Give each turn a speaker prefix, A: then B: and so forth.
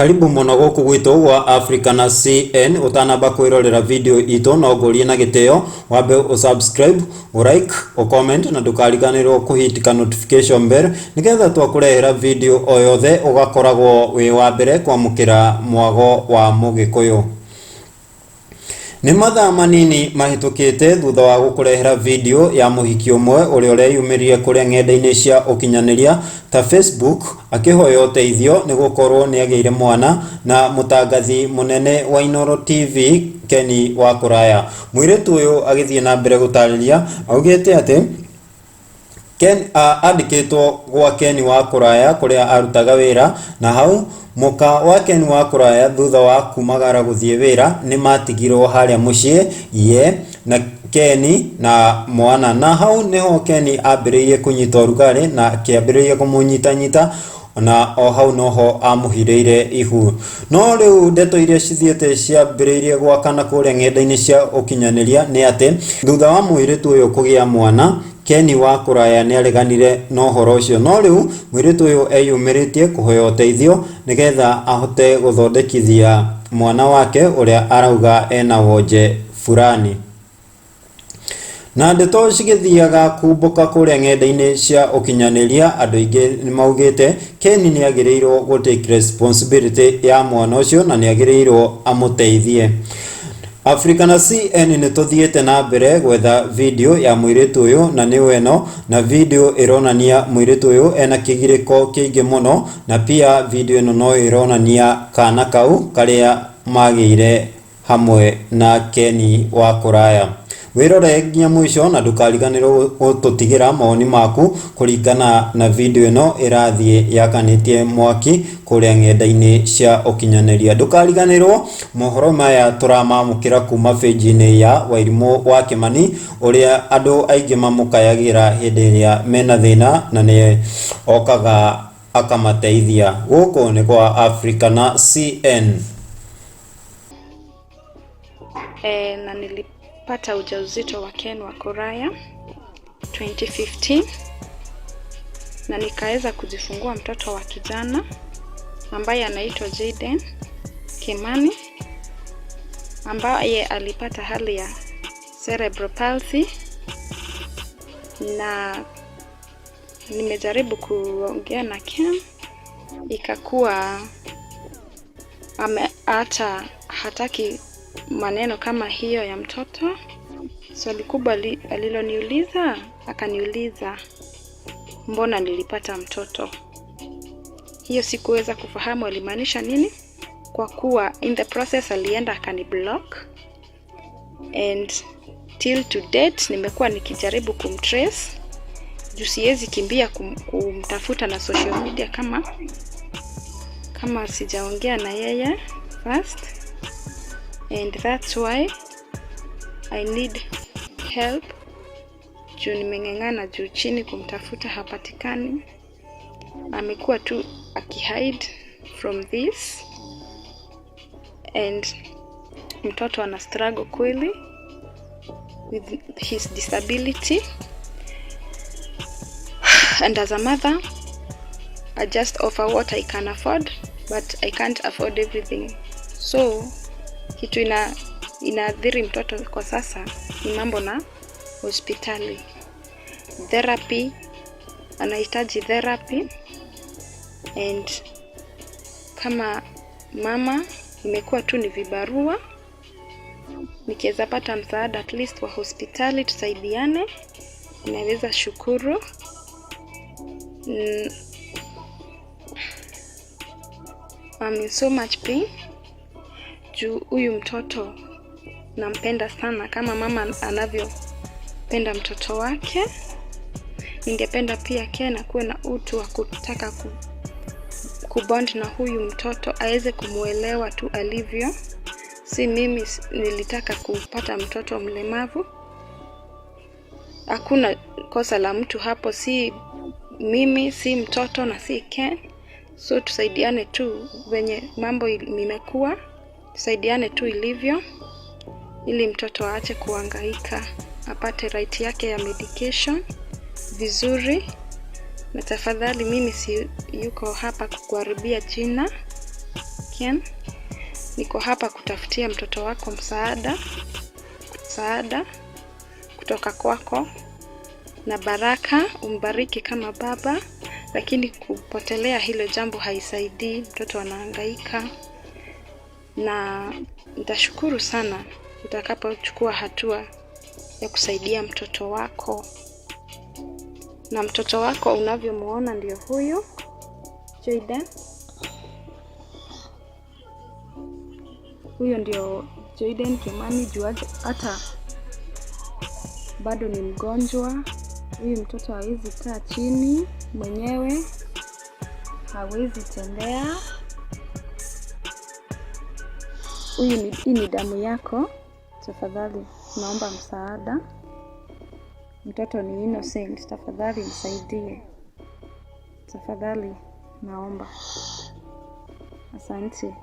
A: Karibu mũno gũkũ gwitũ gwa Africa na CN. Ũtanamba kwĩrorera video itũ, no ngũrie na gĩtĩo wambe ũsubscribe, ũlike, ũcomment na ndũkariganĩrwo kũhit ka notification bell, nĩgetha twakũrehera video o yothe ũgakoragwo wĩ wa mbere kwamũkĩra. Mwago wa Mũgĩkũyũ. Nĩ mathaa manini mahĩtũkĩte thutha wa gũkũrehera video ya mũhiki ũmwe ũrĩa ũreyumĩririe kũrĩa ng'enda-inĩ cia ũkinyanĩria ta Facebook akĩhoya ũteithio nĩ gũkorwo nĩ agĩire mwana na mũtangathi mũnene wa Inooro TV, Kenny wa Kũraya. Mũirĩtu ũyũ agĩthiĩ na mbere gũtarĩria, augĩte atĩ Ken andĩkĩtwo gwa Ken wa Kũraya kũrĩa arutaga wĩra, na hau mũka wa Ken wa Kũraya thutha wa kumagara gũthiĩ wĩra nĩ matigirwo harĩa mũciĩ ye na Ken na mwana, na hau niho Ken ambĩrĩirie kũnyita ũrugarĩ na akĩambĩrĩria kũmũnyitanyita, na o hau noho amũhirĩire ihu. No rĩu ndeto iria cithiĩte ciambĩrĩirie gwakana kũrĩa ng'enda-inĩ cia ũkinyanĩria nĩ atĩ thutha wa mũirĩtu ũyũ kũgĩa mwana, Ken wa Kũraya nĩ areganire na ũhoro ũcio. No rĩu mũirĩtu ũyũ eyumĩrĩtie kũhoya ũteithio nĩgetha ahote gũthondekithia mwana wake ũrĩa arauga ena wonje fulani. Na ndeto cigĩthiaga kumbũka kũrĩa ng'enda-inĩ cia ũkinyanĩria, andũ aingĩ nĩ maugĩte Ken nĩ agĩrĩirwo gũ take responsibility ya mwana ũcio na nĩ agĩrĩirwo amũteithie. Africa na CN nĩ tũthiĩte na mbere gwetha video ya mũirĩtu ũyũ, na nĩyo ĩno, na video ĩronania mũirĩtu ũyũ ena kĩgirĩko kĩingĩ mũno, na pia video ĩno no ĩronania kana kau karĩa magĩire hamwe na Ken wa Kũraya. Wĩrore nginya mũico na ndũkariganĩrwo gũtũtigĩra mawoni maku kũringana na video ĩno ĩrathiĩ yakanĩtie mwaki kũrĩa ng'enda-inĩ cia ũkinyanĩria. Ndũkariganĩrwo mohoro maya tũramamũkĩra kuma page-inĩ ya Wairimũ wa Kĩmani, ũrĩa andũ aingĩ mamũkayagĩra hĩndĩ ĩrĩa mena thĩna na nĩ okaga akamateithia. Gũkũ nĩ kwa Africa na CN.
B: E, na nilipata ujauzito wa Ken wa Kuraya 2015 na nikaweza kujifungua mtoto wa kijana ambaye anaitwa Jaden Kimani, ambaye alipata hali ya cerebral palsy, na nimejaribu kuongea na Ken, ikakuwa hata hataki maneno kama hiyo ya mtoto. Swali kubwa aliloniuliza, akaniuliza mbona nilipata mtoto. Hiyo sikuweza kufahamu alimaanisha nini, kwa kuwa in the process alienda akaniblock, and till to date nimekuwa nikijaribu kumtrace juu siwezi kimbia kumtafuta na social media kama sijaongea na yeye first, and that's why I need help juu nimeng'ang'ana juu chini kumtafuta, hapatikani. Amekuwa tu akihide from this, and mtoto ana struggle kweli with his disability, and as a mother I just offer what I can afford, but I can't afford everything. So kitu inaathiri mtoto kwa sasa ni mambo na hospitali, therapy, anahitaji therapy, and kama mama imekuwa tu ni vibarua. Nikiweza pata msaada at least wa hospitali tusaidiane, naweza shukuru. I'm in so much pain juu huyu mtoto nampenda sana kama mama anavyopenda mtoto wake. Ningependa pia Ken akuwe na utu wa kutaka kubond na huyu mtoto, aweze kumuelewa tu alivyo. Si mimi nilitaka kupata mtoto mlemavu. Hakuna kosa la mtu hapo, si mimi, si mtoto na si Ken. So tusaidiane tu venye mambo imekuwa, tusaidiane tu ilivyo, ili mtoto aache kuhangaika, apate right yake ya medication vizuri. Na tafadhali, mimi si yuko hapa kukuharibia jina. Kian. Niko hapa kutafutia mtoto wako msaada kutoka kwako na baraka, umbariki kama baba, lakini kupotelea hilo jambo haisaidii, mtoto anahangaika, na nitashukuru sana utakapochukua hatua ya kusaidia mtoto wako. Na mtoto wako unavyomuona ndio huyu Jayden. Huyo ndio Jayden Kimani. Juu hata bado ni mgonjwa huyu mtoto, hawezi kaa chini mwenyewe, hawezi tembea. Hii ni damu yako, tafadhali naomba msaada. Mtoto ni innocent, tafadhali msaidie, tafadhali naomba. Asante.